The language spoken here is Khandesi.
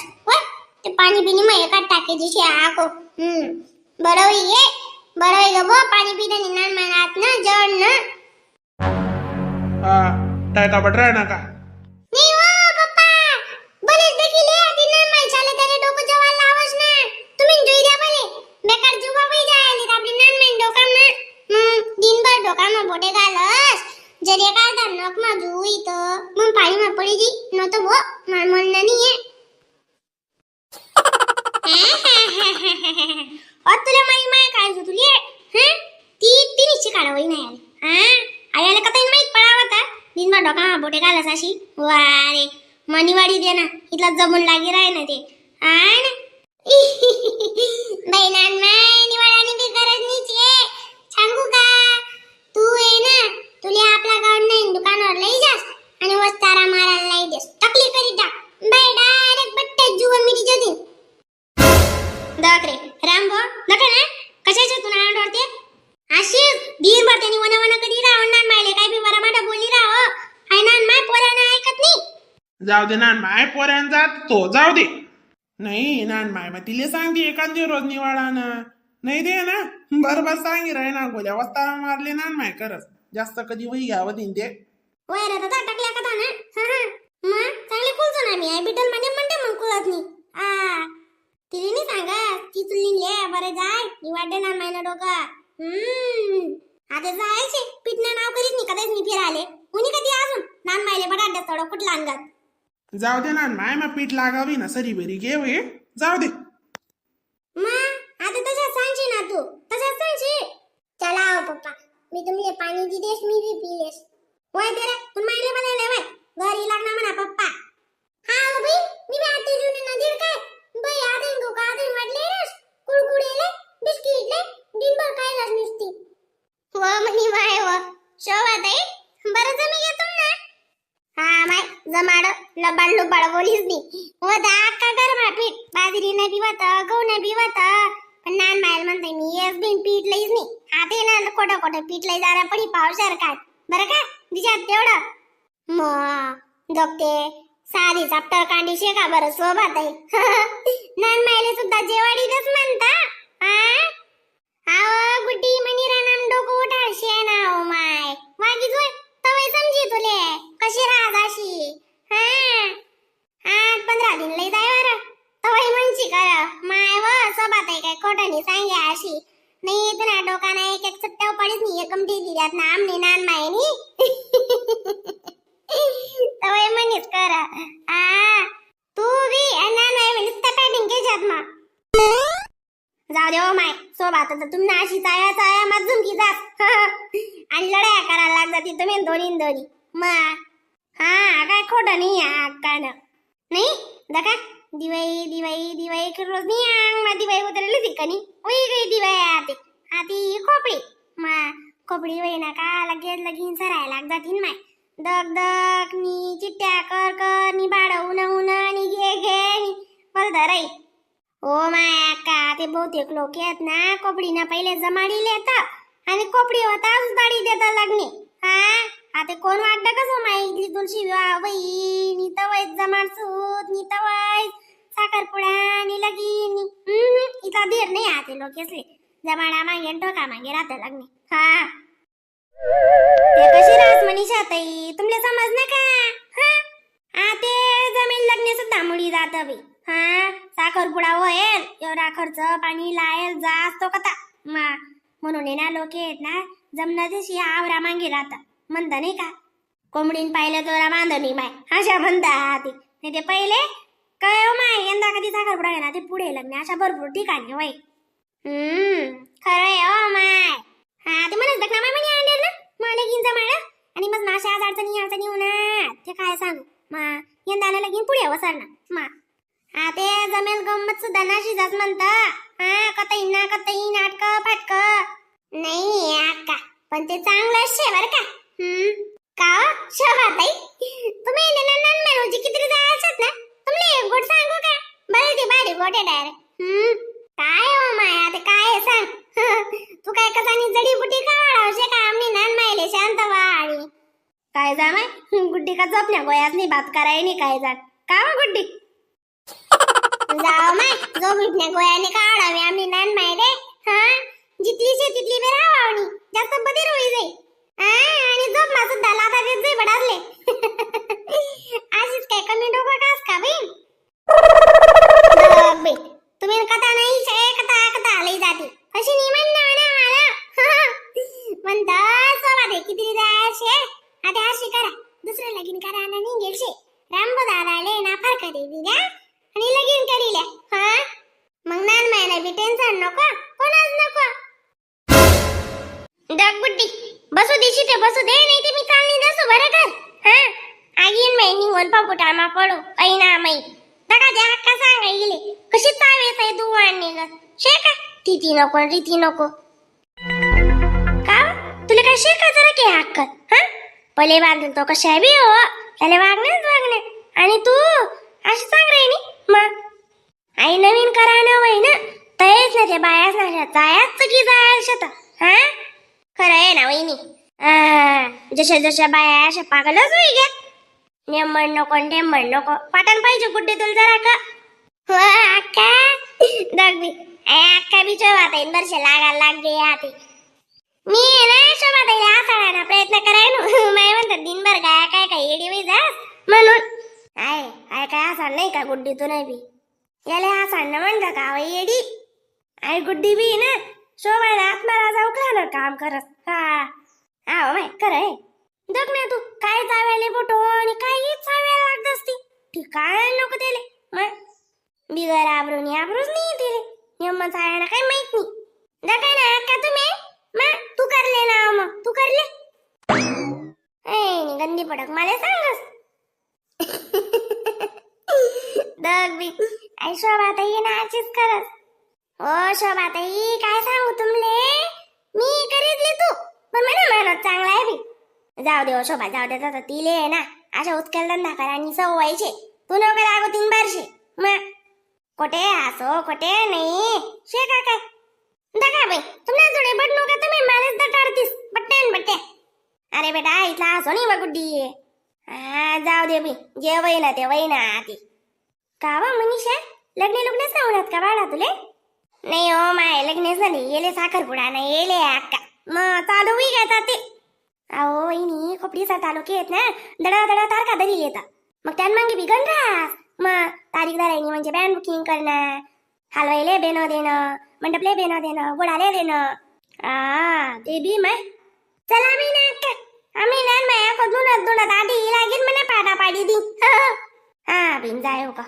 जास व ते पाणी बिनी मग एकात टाके दिशी आको. बरं होई गे, बरं होई ग बो. पाणी पितानी नान माय ना जड ना. हा, टायका बट राह ना का? नाही हो पप्पा, बरेच देखील ती नान माय चाले त्याने डोकं जेवायला लावच ना. तुम्ही जोई द्या बरे, बेकार जुबा बाई जायली आपली नान माय डोकामा. मग दिनभर डोकामा बोटे घालस, जर एखादा नख मा जुई तर मग पाणी मा पडी जी न तो बो मार म्हणणं नाहीये. अ तुला माई माय काय जो तुली हा ती तिने शिकायला होई नाही आली. हा, आयाला कथा माहित पडावा ता दिनभर डोकामा बोटे घालस अशी. वारे मनीवाडी दे ना, इथला जमून लागी राय ना ते I ना. बाई नान माय निवाडानी बी गरज नाही छे. सांगू का तू आहे ना, तुला आपला गाव नाही दुकानावर लई जास आणि वस्तारा मारायला लई देस, टकली करी टाक बाई, डायरेक्ट बट्टे जुवा मिरी जदी दाखरे रामबो नका ना. कशाच्या तू नाव डोळते अशी दिनभर त्यांनी वना वना कधी राव नान मायले काय बी बरा माटा बोलली राव हाय नान माय पोरांना ऐकत नाही. जाऊ दे नान माय, पोऱ्यान जात तो जाऊ दे. नाही नान माय, मग तिले सांगते एखादी रोज निवाडा ना नाही दे ना बरोबर सांगी राय ना. गोल्या वस्तारा मारले नान माय करस जास्त कधी वही घ्यावं दिन ते. वय रे दादा टाकल्या कथा ना. हा हा, मग चांगले कुलचो ना मी आई बिटल मध्ये म्हणते मग कुळत नाही. आ तिने नाही सांगा ती चुल्ली ले बरं जाय निवाडे ना मायना डोका. आता जायचे पिटणं नाव करीत नाही कधीच नाही फिराले उनी कधी अजून नान मायले बडा थोडं कुठला अंगात. जाऊ दे नान माय, मग पीठ लागावी ना सरी बरी घे वे जाऊ दे. मग आता तशाच सांगशी ना तू, तशाच सांगशी. चला हो पप्पा, मी तुमले पाणी दिदेस, मी बी पिलेस. वय ते रे तू मायले बनायले वय घरी लागणार म्हणा पप्पा. हा हो बाई, मी बी आता जुनी नदीर काय बाई आता इंगो का आता वाटले रस कुडकुडेले बिस्किटले दिनभर काय रस नुसती व म्हणी माय व शोभा ताई बरं जमी घेतो ना. हा माय जमाड लबाड लुबाड बोलीस नी व दा अक्का गरमा पीठ बाजरी नाही बिवत गहू नाही बिवत पण नान मायल म्हणते मी एस बिन पीठ लईच नी. आता ना खोटं खोटं पीठ लई जाणार पडी पावसार काय बरं का दिशात तेवढं मग दगते साधी चाप्टर कांडी शेका बरं शोभा ताई. नान मायले सुद्धा जेवाडीतच म्हणता. हा आव गुड्डी मनी रानाम डोकं उठाळशे ना हो माय वागी जोय तवय समजी तुले कशी राहत अशी. हा 8-15 दिन लई जाय बरं तवय म्हणशी कर माय व सोबत आहे काय खोटं नाही सांगे अशी नाही तर ना डोका नाही एक एक सुट्ट्या पडीच नाही एकमटी दिल्यात ना आमनी नान मायनी तवय म्हणीच कर. आ तू बी नान माय नुसतं पॅटिंग केशात मग जाऊ दे ओ my सोबत तर तुम्ही अशी चाया चाया मग झुमकी जात आणि लढाया करायला लागतात ती तुम्ही दोन्ही दोन्ही मग. हा काय खोटं नाही अक्कानं नाही दका दिवाई दिवाई दिवाई रोज नाही अंग मा दिवाई उतरली ती कनी ओई गई दिवाई आते आती खोपडी मा खोपडी वय ना का लगेच लगीन सरायला लागतात माय दग दग नी चिट्ट्या कर कर नी भाडं उन उन नी घे घे नी बल धराई. ओ my अक्का ते बहुतेक लोक आहेत ना कोपडीना पहिले जमाडी लेत आणि कोपडी होता दाढी देता लागणे. हा आता कोण वाटतं कसं माय इथली तुळशी बाई नी तवय जमाड सूत नी तवय साखरपुडा नी लगीन. इथला धीर नाही आते लोक असले जमाडा मागे आणि ठोका मागे राहते लागणे. हा ते कशी रास मनीषा ताई तुमले समज ना का? हा आते जमीन लग्न सुद्धा मुली जात बाई. हा साखरपुडा होईल एवढा खर्च पाणी लायल जास्त कथा मा म्हणून आहे ना लोक आहेत ना जमना तशी आवरा मागे राहता म्हणता नाही का कोंबडीन पाहिलं तोरा बांधणी माय अशा म्हणता ते नाही ते पहिले काय हो माय यंदा कधी साखरपुडा आहे ना ते पुढे लग्न अशा भरपूर ठिकाणी वय. खरं आहे हो माय. हा ते म्हणत ना माय म्हणे आणले ना मला लगीन जमाड आणि मग माशा आज अडचणी अडचणी होणार ते काय सांगू मा यंदा आलं लगीन पुढे वसरणार मा. हा ते जमेल गंमत सुद्धा नाशीचाच म्हणता. हा कतई ना कतई नाटक फाटक नाही अक्का पण ते चांगलं शे बरं का. का हो, शोभाताई तुम्ही ना रोजी किती जायचात ना तुमले एक गोट सांगू का बरं ती भारी गोट आहे डायरेक्ट. काय हो माया ते काय आहे सांग. तू काय कसानी जडीबुटी का वाढावशे का आम्ही नान मायले शांत वाणी काय जा माय गुड्डी का जपण्या गोयाच नाही बात कराय नाही काय जात का हो गुड्डी. झोप बिपण्या गोळ्याने काढावी आम्ही नान माय रे. हा, जितली शे तितली बे राहावणी, जास्त बधीर होई जाई. हा, आणि झोप मा सुद्धा लाथा देत जाई बडारले. अशीच काय कमी डोकं कास का बाई? बघ बाई, तुम्ही कथा नाही शे, कथा कथा लई जाते अशी नाही म्हणणं ना मला. म्हणता सोबा दे किती जायचे. आता अशी करा, दुसरं लगीन करा आणि निघेल शे. रामबो दादाले ना फरक दे दिल्या आणि लगीन करील्या. हा, मग नान मायला बी टेन्शन नको, कोणाच नको. दग बुड्डी बसू दिशी ते बसू दे, नाही ते मी चालली जसू बरं कर. हा, आगीन मै निघून पापुटामा पडू ऐ ना मै दगा द्या का सांगा इले कशी चावेस आहे दुवान ग शेका तिथी नको रीती नको का तुला काय शेका जरा के हक्क. हा, पले बांधून तो कशा बी हो, त्याला वागणेच वागणे आणि तू अशी सांग रे नी. मग आई नवीन करा ना वय ना तयच ना ते बायाच ना जायाच चुकी जाय शेत. हा, खरं आहे ना वहिनी. जशा जशा बाया अशा पागलच होई ग्या. नेम म्हण नको, नेम म्हण नको, पाटण पाहिजे गुड्डे तुला जरा का. हो अक्का दगबी अक्का बी शोभाताईन बरशे लागायला लागले आते. मी ना शोभाताईला आसाळाना प्रयत्न करायनो. माय म्हणतात दिनभर गाया काय काय येडी बाई जास म्हणून. I I काय आसाड नाही का गुड्डी तू नाही बी याला आसाड ना म्हणता का वय येडी आई गुड्डी बी ना शोभायला आत्माला जाऊ ना काम करत. हा हा हो माय खरं आहे. बघ ना तू काय चाव्याले बोटो आणि काय चाव्याला लागत असती ठिकाण नको त्याले. मग बिगर आबरून आबरूच नाही तिले नियम चाळायला काही माहित नाही. दाखय ना का तुम्ही मग तू करले ना मग तू करले ए गंदी पडक मला सांगस. दग बी आई शोभाताई ना आजीच करस. हो शोभाताई काय सांगू तुमले मी करीतली तू पण म्हणा माणूस चांगला आहे बी. जाऊ दे हो शोभा जाऊ दे तसं तिले आहे ना अशा उचकेल धंदा करा आणि सवयचे तू नको लागू तीन बारशे मग कोठे असो कोठे नाही शे का काय दगा बाई तुमच्या जोडे बट नका तुम्ही मलाच दटाडतीस बट्टे बट्टे. अरे बेटा इथला असो नाही मग गुड्डी. हा जाऊ दे बाई जे वय ना ते वय ना आती का वा मनीषा लग्न लग्नच नाही का बाळा तुले? नाही हो माय लग्नच झाले येले साखरपुडा नाही येले अक्का मग चालू होई का ते. अहो वहिनी खोपडीचा तालुके आहेत ना दडा दडा तारखा धरी येतात मग त्यान मागे बिगन रास मग तारीख धरायनी म्हणजे बँड बुकिंग करणं हलवाईले बेणं देणं मंडपले बेणं देणं गुडाले देणं आ ते बी my. चला आम्ही ना अक्का आम्ही ना माया दुनत दुनत आधी लागेल म्हणे पाडापाडी दी. हा बिन जाय हो का.